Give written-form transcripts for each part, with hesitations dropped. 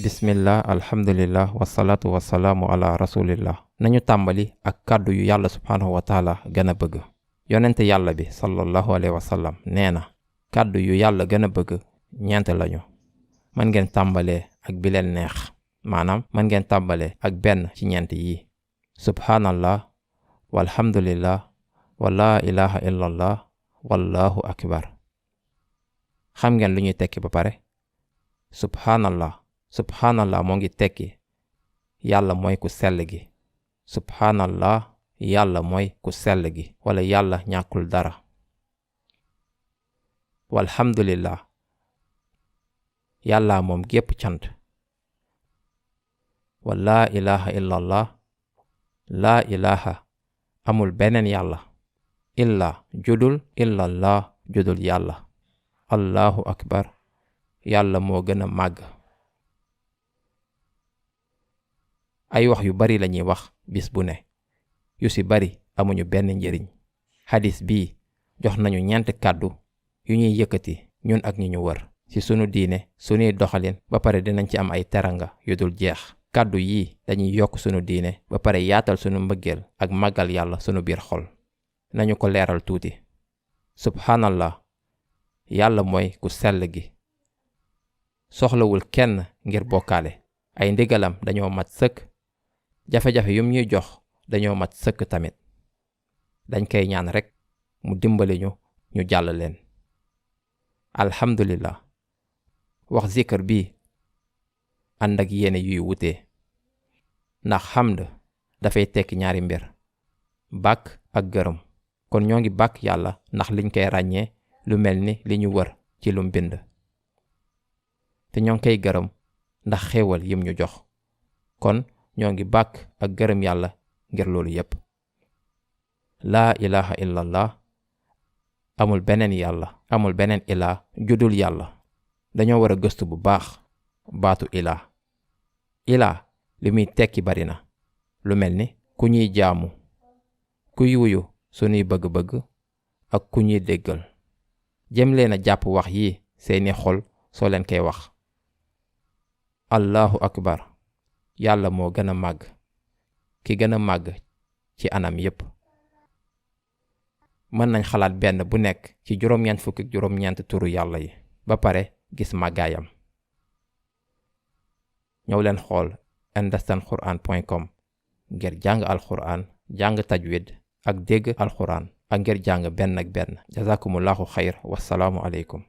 bismillah alhamdulillah wasalaatu wasalaamu ala rasulillah. nañu tàmbali ak kàddu yu yàlla subhaanahu wa taala gën a bëgg. yonente yàlla bi sallallahu alayhi wa sallam nee na kàddu yu yàlla gën a bëgg ñeent lañu. mën ngeen tàmbalee ak bi leen neex, maanaam mën ngeen tàmbalee ak benn ci ñeent yi: subhaanallah walhamdulillah wa laa ilaha illallah wallahu akbar. xam ngeen lu ñuy tekki ba pare? subhaanallah moo ngi tekki yàlla mooy ku sell gi. subhaanallah yàlla mooy ku sell gi wala yàlla ñàkkul dara. walhamdulillah yàlla moom gépp cant. wa laa ilaha illallah laa ilaha amul beneen yàlla illa judul illallah judul yàlla. allahu akbar yàlla moo gën a màgg. ay wax yu bari lañuy wax bis bu ne, yu ci bari amuñu benn njëriñ. hadis bii jox nañu ñeent kàddu yu ñuy yëkkati ñun ak ñi ñu wër ci sunu diine, sunuy doxalin, ba pare dinañ ci am ay teranga yu dul jeex. kàddu yii dañuy yokk sunu diine ba pare yaatal sunu mbëggeel ak màggal yàlla sunu biir xol. nañu ko leeral tuuti. subhaanallah yàlla mooy ku sell gi. soxlawul kenn ngir bokkaale. ay ndigalam dañoo mat sëkk. jafe-jafe yum ñuy jox dañoo mat sëkk tamit. dañ koy ñaan rekk mu dimbali ñu jàll leen. alhamdulillah wax zikr bi ànd ak yéene yuy wutee, ndax xamd dafay tekki ñaari mbir: bàkk ak gërëm. kon ñoo ngi bàkk yàlla ndax liñ koy ràññee lu mel ni li ñu wër ci lum bind, te ñoo ngi koy gërëm ndax xéewal yim ñu jox. kon ñoo ngi bàkk ak gërëm yàlla ngir loolu yépp. laa ilaha illallah amul beneen yàlla, amul beneen ilaa judul yàlla. dañoo war a gëstu bu baax baatu ilaa li muy tekki bari na, lu mel ni ku ñuy jaamu, kuy wuyu sunuy bëgg-bëgg, ak ku ñuy déggal. jëm leen a jàpp wax yi seeni xol soo leen koy wax. allahu akbar yàlla moo gën a màgg, ki gën a màgg ci anam yépp. mën nañ xalaat benn bu nekk ci juróom-ñeent turu yàlla yi ba pare gis màggaayam. ñëw leen xool understandquran.com ngir jàng alquran, jàng tajwid ak dégg alquran, ak ngir jàng benn ak benn. jazakumullahu xayr, wassalaamu aleykum.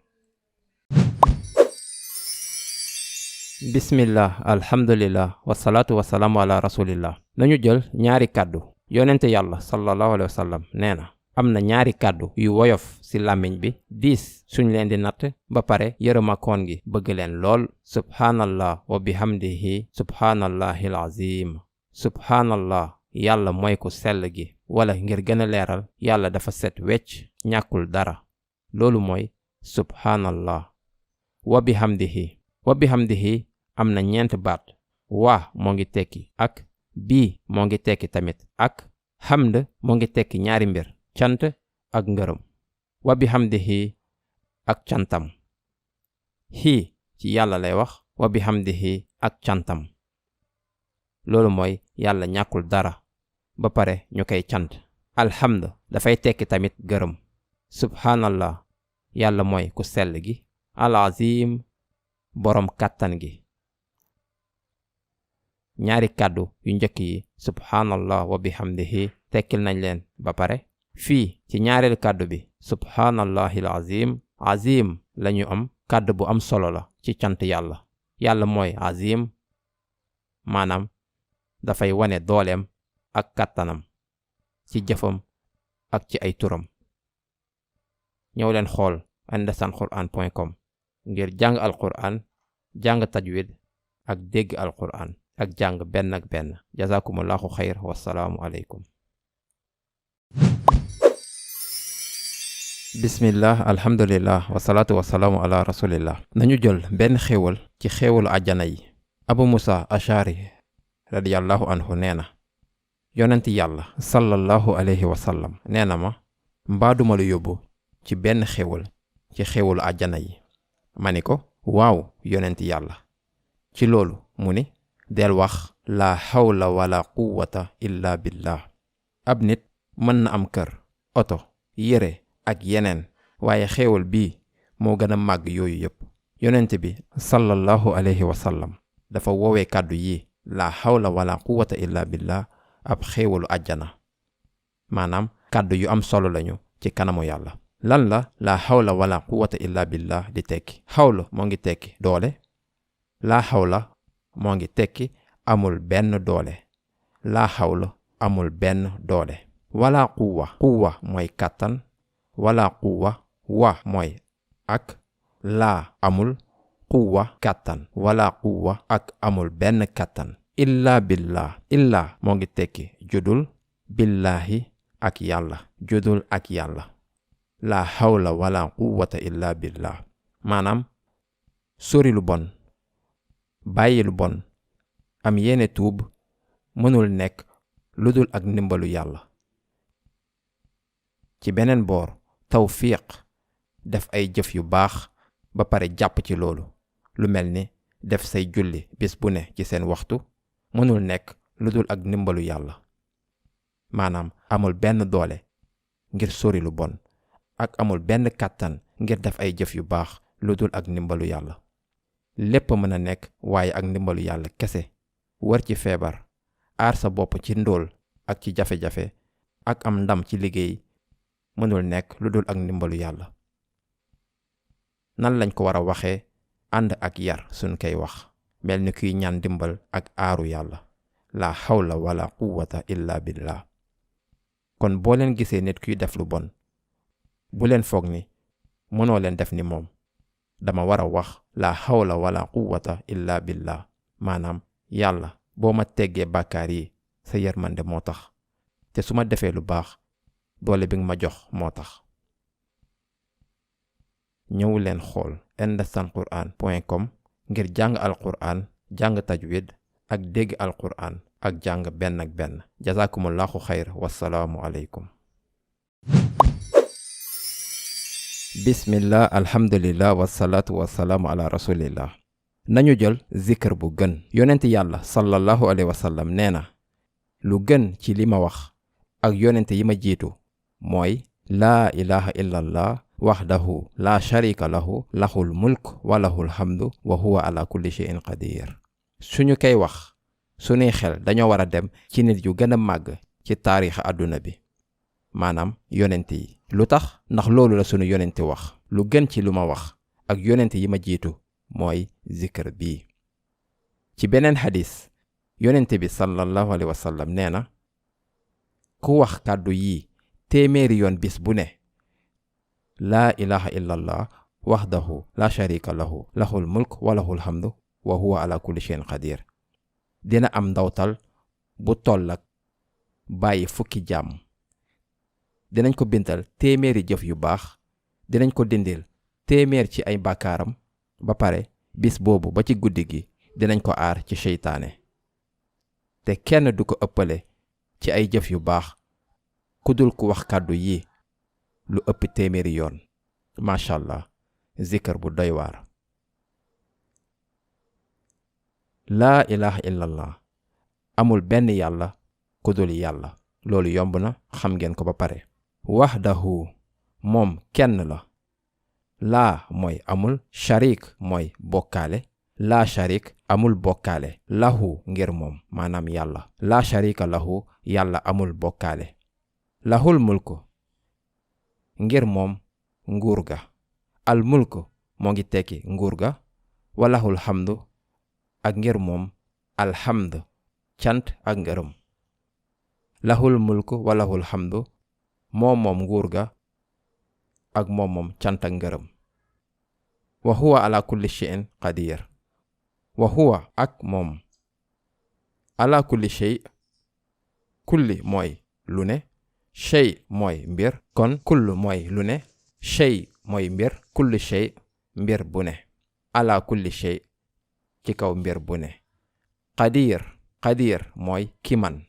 bismillah alhamdulillah wasalaatu wasalaamu ala rasulillah. nañu jël ñaari kàddu. yonente yàlla sallallahu alayhi wa sallam nee na am na ñaari kàddu yu woyof ci làmmiñ bi, diis suñ leen di natt, ba pare yërëmakoon gi bëgg leen lool: subhaanallah wa bihamdihi subhaanallahil azim. subhaanallah yàlla mooy ku sell gi, wala ngir gën a leeral, yàlla dafa set wecc, ñàkkul dara. loolu mooy subhaanallah. wa bihamdihi am na ñeent baat. waa moo ngi tekki ak, bii moo ngi tekki tamit ak, hamd moo ngi tekki ñaari mbir: cant ak ngërëm. wa bihamdihi ak cantam. ci yàlla lay wax, wa bihamdihi ak cantam. loolu mooy yàlla ñàkkul dara ba pare ñu koy cant. alhamd dafay tekki tamit gërëm. subhaanallah yàlla mooy ku sell gi, al azim boroom kàttan gi. ñaari kàddu yu njëkk yi subhaanallah wa bihamdihi tekkil nañ leen ba pare. fii ci ñaareelu kàddu bi subhaanallahil azim lañu am kàddu bu am solo la ci cant yàlla. yàlla mooy azim, maanaam dafay wane dooleem ak kàttanam ci jëfam ak ci ay turam. ñëw leen xool understandquran.com ngir jàng alquran, jàng tajwid ak dégg alquran, ak jàng benn ak benn. jazakumullahu xayr, wassalaamu aleykum. bismillah alhamdulillah wasalaatu wasalaamu ala rasulillah. nañu jël benn xéewal ci xéewalu àjjana yi. abu musa ashari radiyallahu anhu nee na yonent yàlla sallallahu alayhi wa sallam nee na ma, mbaaduma lu yóbbu ci benn xéewal ci xéewalu àjjana yi. ma ni ko waaw yonent yàlla. ci loolu mu ni del wax laa hawla wala quwwata illa billah. ab nit mën na am kër, oto, yére ak yeneen, waaye xéewal bii moo gën a màgg yooyu yépp. yonent bi sallallahu alayhi wa sallam dafa woowee kàddu yi laa hawla wala quwwata illa billah ab xéewalu àjjana, maanaam kàddu yu am solo lañu ci kanamu yàlla. lan la laa hawla wala quwwata illa billah di tekki? hawla moo ngi tekki doole, laa hawla moo ngi tekki amul benn doole, laa hawla amul benn doole. wala quwwa mooy kàttan, wala quwwa wa mooy ak, laa amul, quwwa kàttan, wala quwwa ak amul benn kàttan. illa billah, illa moo ngi tekki judul, billahi ak yàlla, judul ak yàlla. la hawla wala quwwata illa billah maanaam sori lu bon, bàyyi lu bon, am yéene tuub mënul nekk lu dul ak ndimbalu yàlla. ci beneen boor, tawfiq, def ay jëf yu baax ba pare jàpp ci loolu, lu mel ni def say julli bis bu ne ci seen waxtu, mënul nekk lu dul ak ndimbalu yàlla. maanaam amul benn doole ngir sori lu bon, ak amul benn kàttan ngir def ay jëf yu baax lu dul ak ndimbalu yàlla. lépp mën a nekk waaye ak ndimbalu yàlla kese. wër ci feebar, aar sa bopp ci ndóol ak ci jafe-jafe, ak am ndam ci liggéey mënul nekk lu dul ak ndimbalu yàlla. nan lañ ko war a waxee? ànd ak yar suñ koy wax, mel ni kuy ñaan dimbal ak aaru yàlla. la hawla wala quwwata illa billah. kon boo leen gisee nit kuy def lu bon, bu leen foog ni mënoo leen def ni moom. dama war a wax la hawla wala quwwata illa billah, maanaam yàlla boo ma teggee bàkkaar yi sa yërmande moo tax, te su ma defee lu baax doole bi nga ma jox moo tax. ñëw leen xool understandquran.com ngir jàng alquran, jàng tajwid ak dégg alquran ak jàng benn ak benn. jazakumullahu xayr, wassalaamu aleykum. bismillah, alhamdulillah, wasalaatu wasalaamu ala rasulillah. nañu jël zikr bu gën. yonent yàlla sallallahu alayhi wa sallam nee na lu gën ci li ma wax ak yonent yi ma jiitu mooy laa ilaha illallah wahdahu la sharika lahu lahul mulk wa lahul hamdu wa huwa ala kulli shay'in qadir. suñu koy wax suñuy xel dañoo war a dem ci nit yu gën a màgg ci taarix àdduna bi, maanaam yonent yi. lu tax? ndax loolu la sunu yonent wax. lu gën ci lu ma wax ak yonent yi ma jiitu mooy zikr bii. ci beneen xadis yonent bi sallallahu alayhi wa sallam nee na ku wax kàddu yii téeméeri yoon bis bu ne, laa ilaha illallah wahdahu la sharika lahu lahul mulk wa lahul hamdu wa huwa ala kulli shay'in qadir, dina am ndawtal bu tollak bàyyi fukki jaam. dinañ ko bintal téeméeri jëf yu baax, dinañ ko dindil téeméer ci ay bàkkaaram, ba pare bis boobu ba ci guddi gi dinañ ko aar ci seytaane. te kenn du ko ëppale ci ay jëf yu baax ku dul ku wax kàddu yi lu ëpp téeméeri yoon. macha allah, zikr bu doy waar. laa ilaha illallah, amul benn yàlla ku dul yàlla. loolu yomb na, xam ngeen ko ba pare. wahdahu, moom kenn la. laa mooy amul, sharik mooy bokkaale, laa sharik amul bokkaale, lahu ngir moom, maanaam yàlla. laa sharika lahu, yàlla amul bokkaale. lahul mulku, ngir moom nguur ga. al mulku moo ngi tekki nguur ga. walahul hamdu, ak ngir moom alhamd, cant ak ngërëm. lahul mulku walahul hamdu, moom nguur ga ak moom cant ak ngërëm. wa huwa ala kulli shay'in qadir, wa huwa ak moom ala kulli shay. kulli mooy lu ne, shay mooy mbir, kon kullu mooy lu ne, shay mooy mbir, kulli shay mbir bu ne, ala kulli shay ci kaw mbir bu ne. qadir mooy ki man,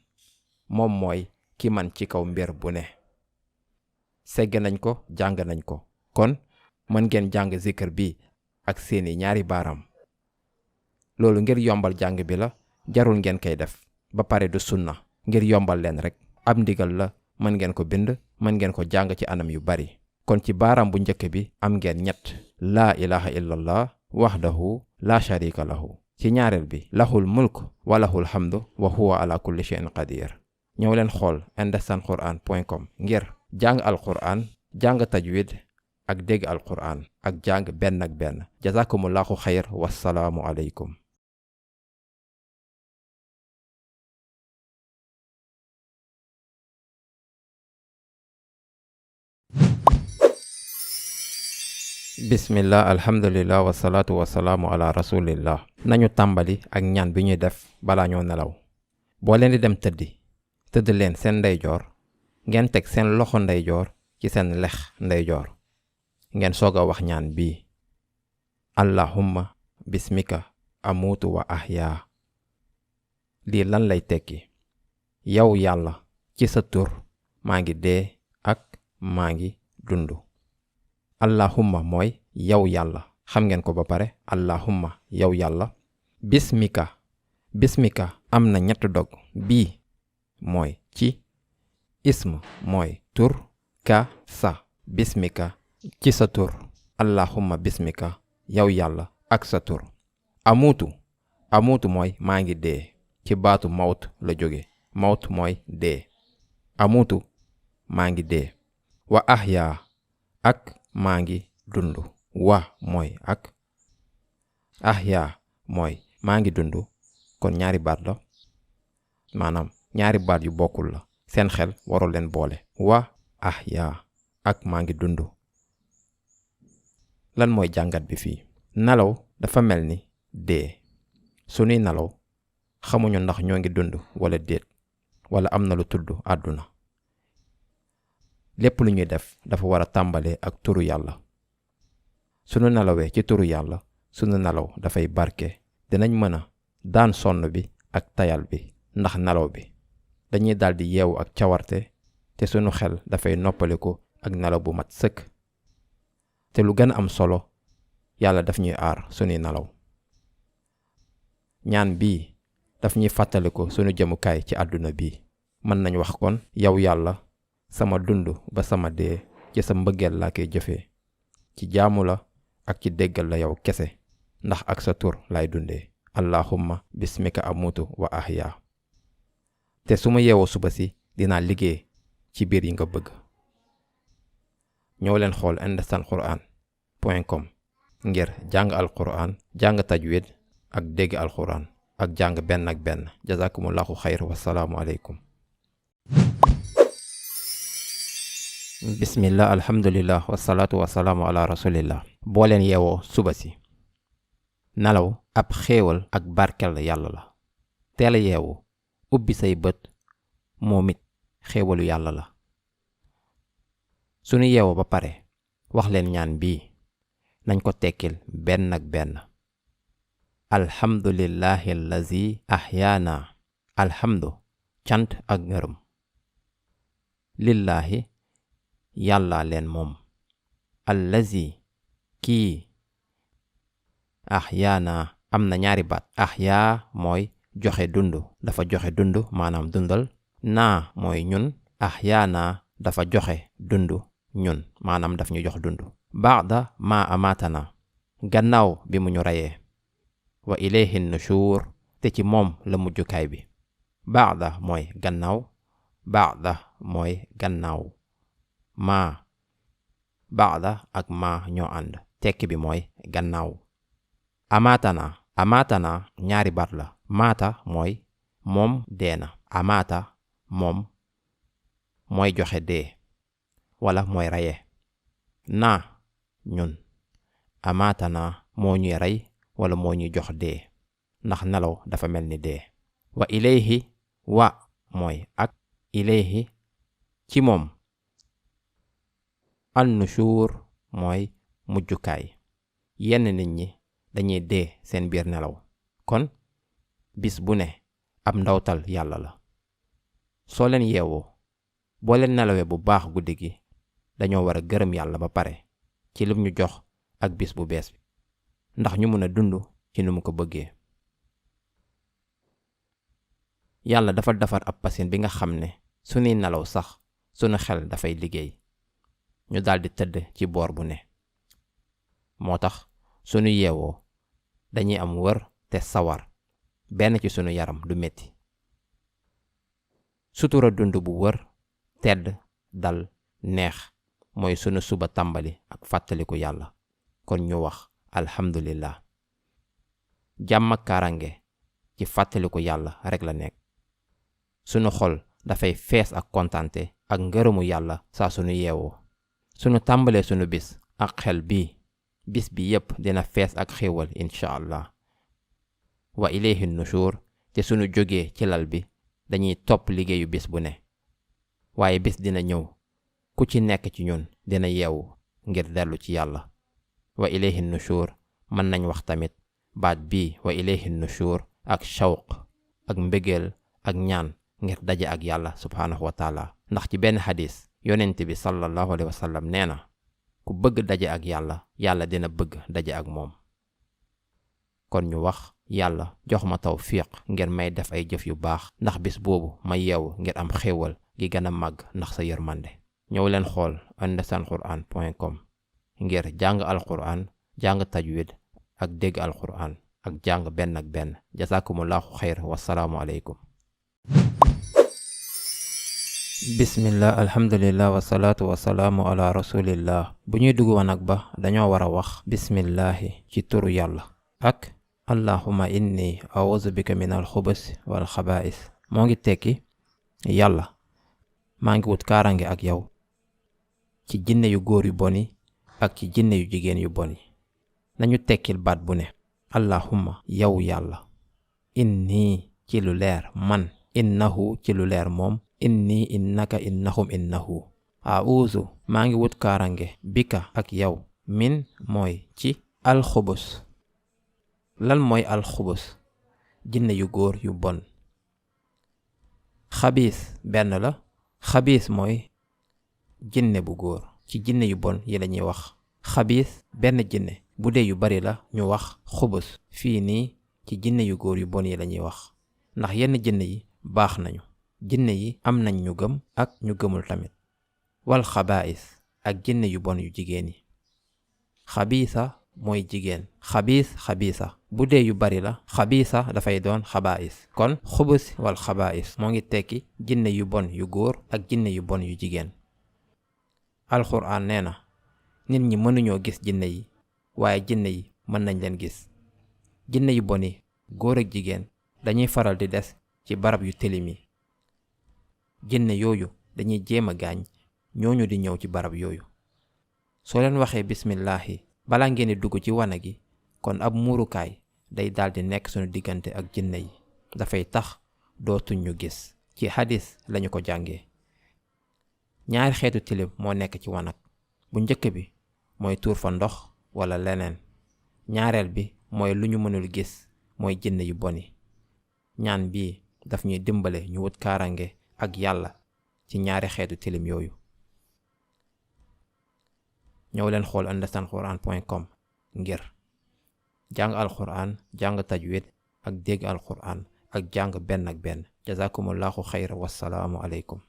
moom mooy ki man ci kaw mbir bu ne. segg nañ ko, jàng nañ ko. kon mën ngeen jàng zikr bi ak seeni ñaari baaraam. loolu ngir yombal jàng bi la, jarul ngeen koy def. ba pare du sunna, ngir yombal leen rek. ab ndigal la, mën ngeen ko bind, mën ngeen ko jàng ci anam yu bari. kon ci baaraam bu njëkk bi am ngeen ñett: laa ilaha illallah wahdahu la sharika lahu. ci ñaareel bi lahul mulk wa lahul hamdu wa huwa ala kulli shay'in qadir. ñëw leen xool understandquran.com ngir jàng alquran, jàng tajwid ak dégg alquran ak jàng benn ak benn. jazakumullahu xayr, wassalaamu aleykum. bismillah, alhamdulillah, wasalaatu wasalaamu ala rasulillah. nañu tàmbali ak ñaan bi ñuy def balaa ñoo nelaw. boo leen di dem tëdd leen seen ndeyjoor, ngeen teg seen loxo ndeyjoor ci seen lex ndeyjoor. ngeen soog a wax ñaan bii: allahumma bismika amuutu wa ahyaa. lii lan lay tekki? yow yàlla, ci sa tur maa ngi dee ak maa ngi dundu. allahumma mooy yow yàlla, xam ngeen ko ba pare. allahumma yow yàlla. bismika am na ñett dog. bii mooy ci, ism mooy tur, ka sa. bismika ci sa tur. allahumma bismika yow yàlla ak sa tur. amuutu mooy maa ngi dee, ci baatu mawt la jóge. mawt mooy dee. amuutu maa ngi dee. wa ahyaa ak maa ngi dundu. wa mooy ak, ahyaa mooy maa ngi dundu. kon ñaari baat la, maanaam ñaari baat yu bokkul la. seen xel warul leen boole. wa ahyaa ak maa ngi dundu. lan mooy jàngat bi fii? nelaw dafa mel ni dee. sunuy nelaw xamuñu ndax ñoo ngi dund wala déet, wala am na lu tudd àdduna. lépp lu ñuy def dafa war a tàmbalee ak turu yàlla. sunu nelawee ci turu yàlla, sunu nelaw dafay barke. dinañ mën a daan sonn bi ak tayal bi ndax nelaw bi. dañuy daldi yeewu ak cawarte, te sunu xel dafay noppaliku ak nelaw bu mat sëkk. te lu gën a am solo, yàlla daf ñuy aar sunuy nelaw. ñaan bii daf ñuy fàttaliku sunu jëmukaay ci àdduna bi. mën nañ wax kon: yow yàlla, sama dund ba sama dee ci sa mbëggeel laa koy jëfee, ci jaamu la ak ci déggal la yow kese, ndax ak sa tur lay dundee. allahumma bismika amutu wa ahyaa. te su ma yeewoo suba si dinaa liggéey ci biir yi nga bëgg. ñëw leen xool understandquran.com ngir jàng alquran, jàng tajwid ak dégg alquran ak jàng benn ak benn. jazakumullahu xayr, wassalaamu aleykum. bismillah, alhamdulillah, wasalaatu wasalaamu ala rasulillah. boo leen yeewoo suba si, nelaw ab xéewal ak barkel yàlla la. teel a yeewu, ubbi say bët, moom it xéewalu yàlla la. sunu yeewoo ba pare, wax leen ñaan bii. nañ ko tekkil benn ak benn. alhamdulillahi allazi ahyaana. alhamdu cant ak ngërëm. lillahi yàlla leen moom. allazi kii. ahyaana am na ñaari baat. ahyaa mooy joxe dund, dafa joxe dund maanaam dundal. naa mooy ñun. ahyaana dafa joxe dund ñun maanaam daf ñu jox dund. baada ma amaatana, gannaaw bi mu ñu reyee. wa ilayhi nushur, te ci moom la mujjukaay bi. baada mooy gannaaw. baada mooy gannaaw. maa baada ak maa ñoo ànd, tekki bi mooy gannaaw. amaatana ñaari baat la. maata mooy moom deena. amaata moom mooy joxe dee wala mooy reye. naa ñun. amaatana moo ñuy rey wala moo ñuy jox dee, ndax nelaw dafa mel ni dee. wa ilayhi wa mooy ak. ilayhi ci moom. an nushur mooy mujjukaay. yenn nit ñi dañuy dee seen biir nelaw. kon bis bu ne ab ndawtal yàlla la. soo leen yeewoo, boo leen nelawee bu baax guddi gi, dañoo war a gërëm yàlla ba pare ci lim ñu jox ak bis bu bees bi, ndax ñu mën a dund ci ni mu ko bëggee. yàlla dafa defar ab machine bi nga xam ne suñuy nelaw sax sunu xel dafay liggéey ñu daldi tëdd ci boor bu ne. moo tax sunu yeewoo dañuy am wër te sawar benn ci sunu yaram du metti. sutura dund bu wër tedd dal neex mooy sunu suba tàmbali ak fàttaliku yàlla, kon ñu wax alhamdulillah. jàmm ak kaaraange ci fàttaliku yàlla rekk la nekk. sunu xol dafay fees ak kontante ak ngërëmu yàlla saa sunu yeewoo. sunu tàmbalee sunu bis ak xel bii, bis bi yépp dina fees ak xéewal incha allah. wa ilayhi nushur, te sunu jógee ci lal bi dañuy topp liggéeyu bis bu ne. waaye bis dina ñëw ku ci nekk ci ñun dina yeewu ngir dellu ci yàlla. wa ilayhi nushur mën nañ wax tamit baat bii wa ilayhi nushur ak shawq ak mbëggeel ak ñaan ngir daje ak yàlla subhaanahu wa taala. ndax ci benn xadis yonent bi sallallahu alayhi wa sallam nee na ku bëgg daje ak yàlla, yàlla dina bëgg daje ak moom. kon ñu wax yàlla jox ma tawfiq ngir may def ay jëf yu baax ndax bis boobu ma yeewu ngir am xéewal gi gën a màgg ndax sa yërmande. ñëw leen xool understandquran.com ngir jàng alquran, jàng tajwid ak dégg alquran ak jàng benn ak benn. jazakumullahu xayr, wassalaamu aleykum. bismillah, alhamdulillah, wasalaatu wasalaamu ala rasulillah. bu ñuy dugg wanag ba dañoo war a wax bismillahi ci turu yàlla ak allahumma inni a'udhu bika min alxubus wal xabaa'is. moo ngi tekki yàlla maa ngi wut kaarange ak yow ci jinne yu góor yu boni ak ci jinne yu jigéen yu boni. nañu tekkil baat bu ne allahumma yow yàlla, inni ci lu leer man, innahu ci lu leer moom, inni innaka innahum innahu. a'uuzu maa ngi wut kaarange bika ak yow min mooy ci alxubus. lan mooy alxubus? jinne yu góor yu bon. xabiis benn la. xabiis mooy jinne bu góor. ci jinne yu bon yi lañuy wax xabiis benn jinne. bu dee yu bari la ñu wax xubus. fii nii ci jinne yu góor yu bon yi lañuy wax ndax yenn jinne yi baax nañu. jinne yi am nañ ñu gëm ak ñu gëmul tamit. wal xabaa'is ak jinne yu bon yu jigéen yi. xabiisa mooy jigéen. xabiisa bu dee yu bari la xabiisa dafay doon xabaa'is. kon xubus wal xabaa'is moo ngi tekki jinne yu bon yu góor ak jinne yu bon yu jigéen. alxuraan nee na nit ñi mënuñoo gis jinne yi waaye jinne yi mën nañ leen gis. jinne yu bon yi góor ak jigéen dañuy faral di des ci barab yu tilim yi. jinne yooyu dañuy jéem a gaañ ñooñu di ñëw ci barab yooyu. soo leen waxee bismillahi balaa ngeen di dugg ci wana gi, kon ab muurukaay day daldi nekk sunu diggante ak jinne yi. dafay tax dootuñ ñu gis. ci hadis lañu ko jàngee. ñaari xeetu tilim moo nekk ci wanag. bu njëkk bi mooy tuur fa ndox wala leneen. ñaareel bi mooy lu ñu mënul gis, mooy jinne yu boni. ñaan bii daf ñuy dimbale ñu wut kaarange ak yàlla ci ñaari xeetu tilim yooyu. ñëw leen xool understandquran.com ngir jàng alquran, jàng tajwid ak dégg alquran ak jàng benn ak benn. jazakumullahu xayra, wassalaamu aleykum.